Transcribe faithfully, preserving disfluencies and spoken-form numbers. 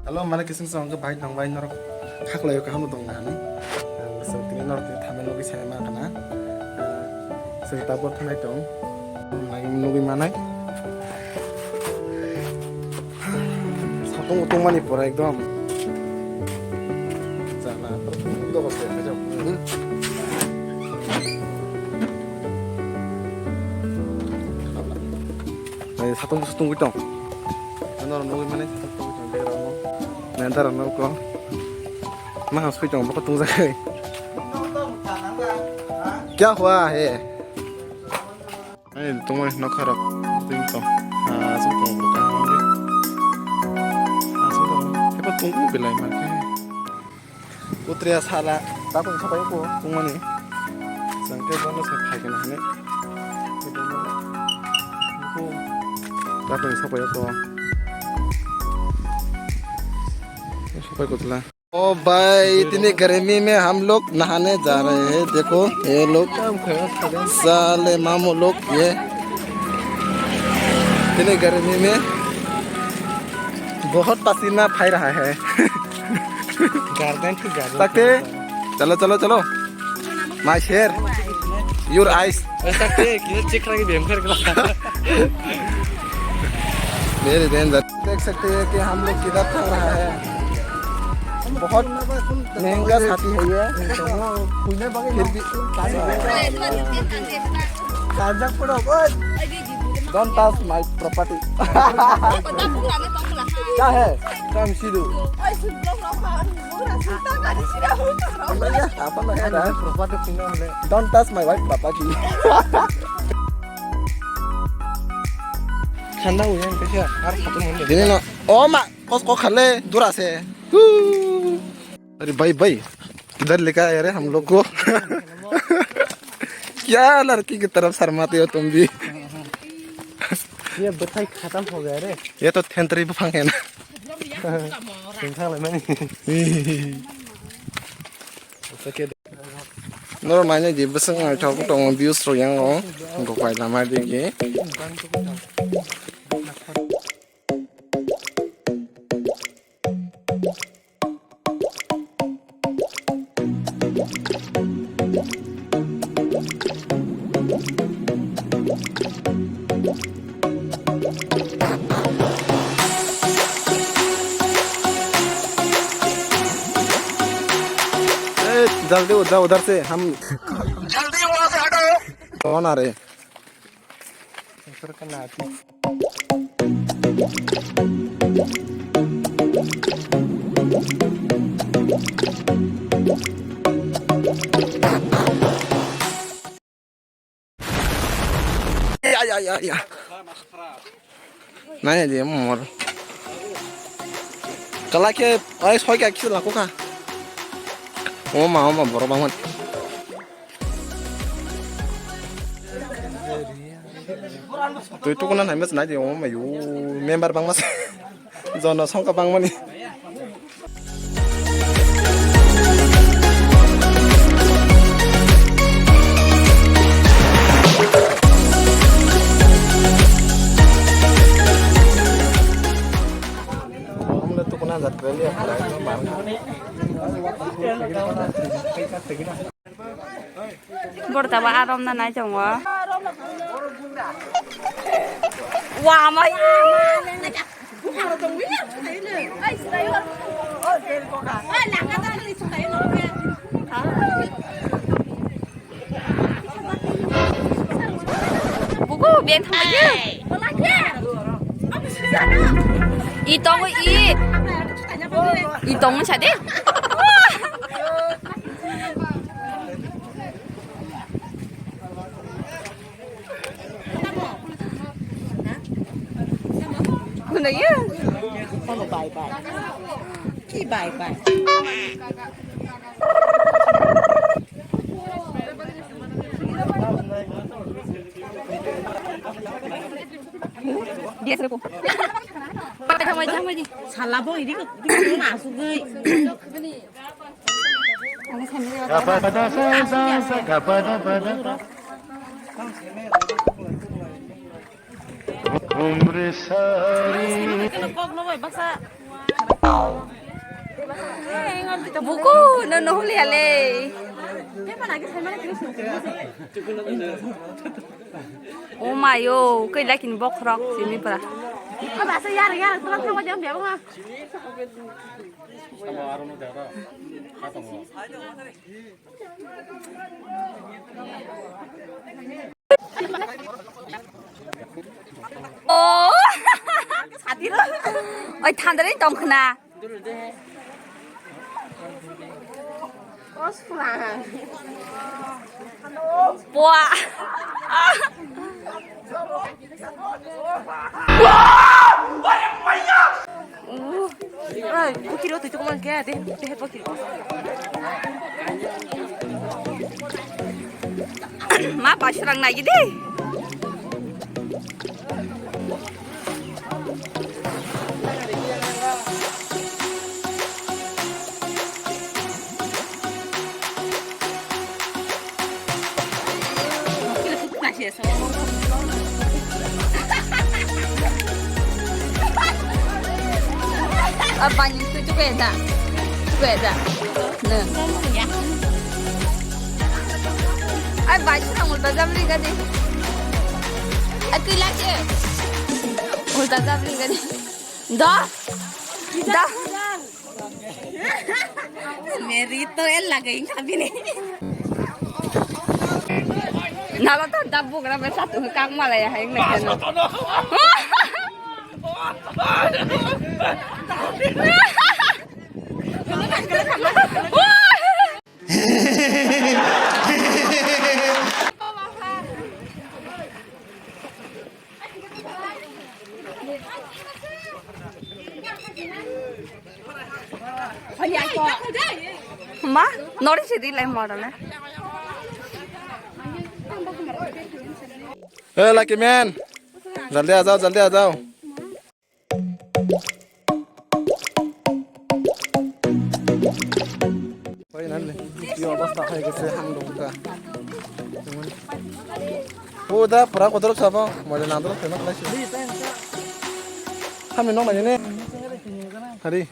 Hello, mane kising song ke bhai nang bhai norok khaklai kaham tong na hani. Ang so tini norok tini thamen logi sai ma kana. Sing tabor thanai tong. Nagi nugui manai. Satung utung mani pura ekdom. Jana. Dogo se kajak. Satung satung tong. Ano nugui manai satung tong. Nandar ano ko. Ma sui tong boko tong jakai. Kya hua hai? Ani tongmani nokha rok twi tong. Ah, aswk tong bwrwi kaham wngwi. Aswk tong. Ebo tongkhu belai ma khe. Putriya sala, tabuk sapai ko tongmani. Jang khe bono se phai kana hwnwi. Tabuk sapai ko. Sapai ko tla. ओ भाई, इतनी गर्मी में हम लोग नहाने जा रहे हैं। देखो, ये लोग, साले मामू लोग, ये इतनी गर्मी में बहुत पसीना फाई रहा है। गार्डन की गार्डन। सकते, चलो, चलो, चलो। My share, your eyes। ऐसा के, के चेक करेंगे, बेम कर के। Very danger। देख सकते हैं कि हम लोग किधर चल रहा है। बहुत महंगा साथी है ये। फिर भी Don't touch my property। क्या है? Come see do। अपन है ना? Property। Don't touch my wife, पापा जी। Khanda uyan kaisa ar khatung hwnle. Dini no, o ma, kos kok khale, dura se. Huu. अरे भाई, भाई, किधर लेकर आए रे हम लोग को? क्या लड़की की तरफ शर्माते हो तुम भी? ये बथाई खत्म हो गया रे। ये तो थेंतरी बफांग है ना। Tengkang le mani. Noro mane di bwswk naithok tongo views rok yang o. Gopai lama digi. ए, जल्दी उधर, उधर से हम जल्दी वहां से हटो। कौन आ रहे? Ya, ya, ya, ya. Nai di mor. Kala ke ai soi ka kisu lako ka. Oma, oma, borok bangman. Twi tukuna nai mas nai di oma yu member bangma. Jono songkha bangmani. Omle tukuna jat kali ya. Borta ba arom na nai tongo. Wa mai. Buku ben thangma ye. I tongo i. I tongo sa de. Kuno ye? Kono bye bye. Ki bye bye. Dia seru. Pakai sama aja sama di. Salah boy, ini kok ini kok masuk, guys. Gapada sa sa sa gapada pada. Umre sari. Buku no no huli ale. O mayo, kei lakin bokhorok simi pra. Aba sa yar yar, tulang thangma jam biya ma. Oh, satiro. Oi, thandari tongkhna. Bua. Oi, bokiro twi tongmani khe, de, de, bokiro. Ma, ba, srang nai di. Abang itu juga ya, Dak? Juga ya, Dak? Nah. Ai, bai suna ulta jabri gadi. Ai, tui lagi. Ulta jabri gadi. Da. Da. Merito el lagai kabini. Nalo ta da bugra be satu kang malaya hai ngai. Ma, nori sidi lai modal. A lucky man, जल्दी आ जाओ, जल्दी आ जाओ। Finally, twi obostha hai khe se hang dong kha. O da pura kotor sabo, moja nadro khema khlai se. Hami nok nai ne. Hari.